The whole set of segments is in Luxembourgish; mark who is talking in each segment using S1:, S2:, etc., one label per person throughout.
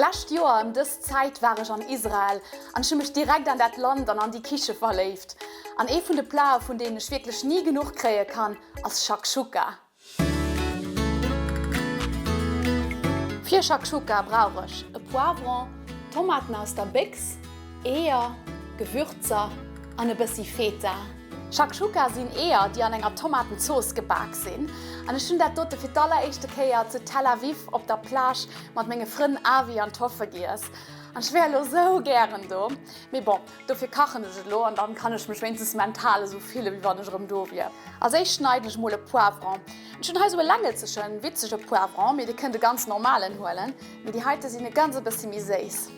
S1: D'lescht Joer ëm dës Zäit war ech an Israel an ech hu mech direkt an dat Land an an déi Kiche verléift. An ee vun de Plae vun deenen ech wierklech ni genuch kréie kann, ass Shakshuka. Fir Shakshuka brauch ech e Poivron, Tomaten aus der Béchs, Eeër, Gewürzer an e bëssi Feta. Shakshuka sinn Eeër, déi an enger Tomatenzooss gebak sinn. An ech hunn dat dote fir d'alleréischte Kéier zu Tel Aviv op der Plage mat menge Frënn Avi an Toffe giess. An ech wär elo sou gären do. Mee bon, dofir kachen ech et elo an dann kann ech mech wéinstens mental esou fille wéi wann ech erëm do wier. Als éischt schneiden ech mol e Poivron. Ech hunn hei sou e längelzegen, witzege Poivron, mee dir kënnt e ganz normalen huelen. Mee déi heite sinn e ganz e bëssi méi séiss.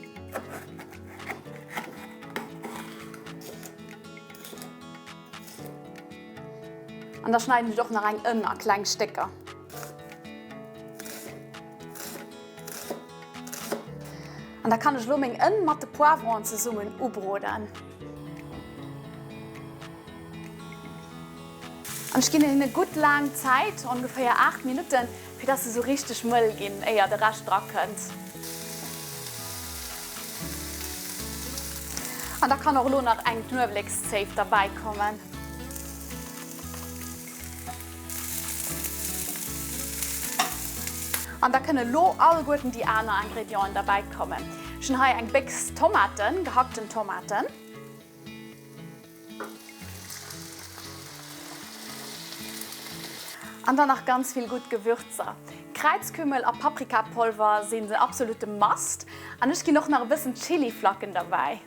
S1: An da schneiden ech och nach eng Ënn a kleng Stécker. An da kann ech elo meng Ënn mat de Poivronen zesummen ubroden. An ech ginn hinne gutt laang Zäit, ongeféier 8 Minutten, fir dass se sou richteg mëll ginn, éier de Rescht dra kënnt. An da kann och elo nach eng Knuewelekszéif derbäi kommen. An da kënne lo alleguerten déi aner Ingredienten derbäi kommen. Ech hunn hei eng Béchs Tomaten, gehackten Tomaten. An dann nach ganz vill gutt Gewürzer. Kräizkümmel a Paprikapolver sinn den absolute Must. An ech ginn och nach e bëssen Chiliflacken derbäi.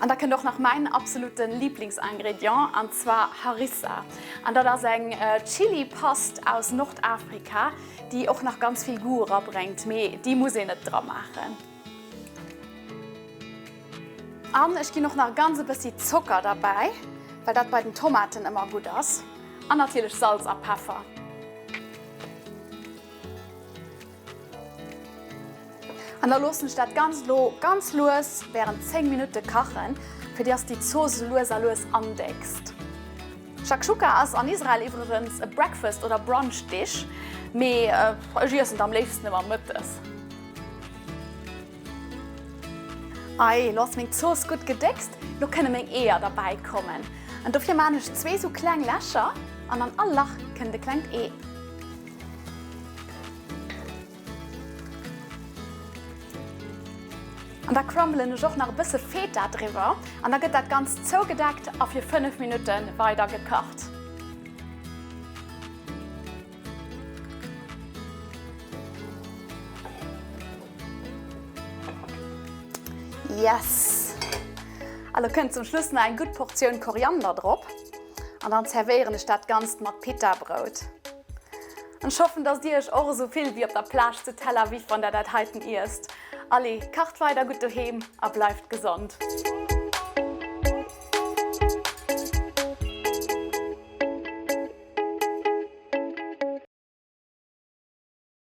S1: An da kënnt och nach mäin absolute Lieblingsingrédient, an zwar Harissa. An dat ass eng Chili-Past aus Nordafrika, déi och nach ganz vill Goût erabréngt, mee déi muss een net dra maachen. An ech ginn och nach ganz e bëssi Zocker derbäi, well dat bei den Tomaten ëmmer gutt ass. An natierlech Salz a Peffer. An da loossen ech dat Ganzt elo ganz lues während 10 Minutte kachen, fir dass déi Zooss esou lues a lues andéckst. Shakshuka ass an Israel iwwregens e Breakfast oder Brunch Dish, mee ech iessen et am léifsten ëmmer mëttes. Ei, elo ass meng Zooss gutt gedéckst, elo kënne meng Eeër derbäi kommen. An dofir maan ech zwee sou kleng Lächer an an all Lach kënnt e klengt Ee. An da crumbelen ech och nach e bësse Feta driwwer an da gëtt dat Ganzt zougedeckt a fir 5 Minutte weider gekacht. Yes! A lo kënnt zum Schluss nach eng gutt Portioun Koriander drop an dann zerwéieren ech dat Ganzt mat Pita-Brout. An ech hoffen, dass dir iech och esou fillt wéi op der Plage zu Tel Aviv, wann der dat heiten iesst. Allez, kacht weider gutt doheem a bleift gesond!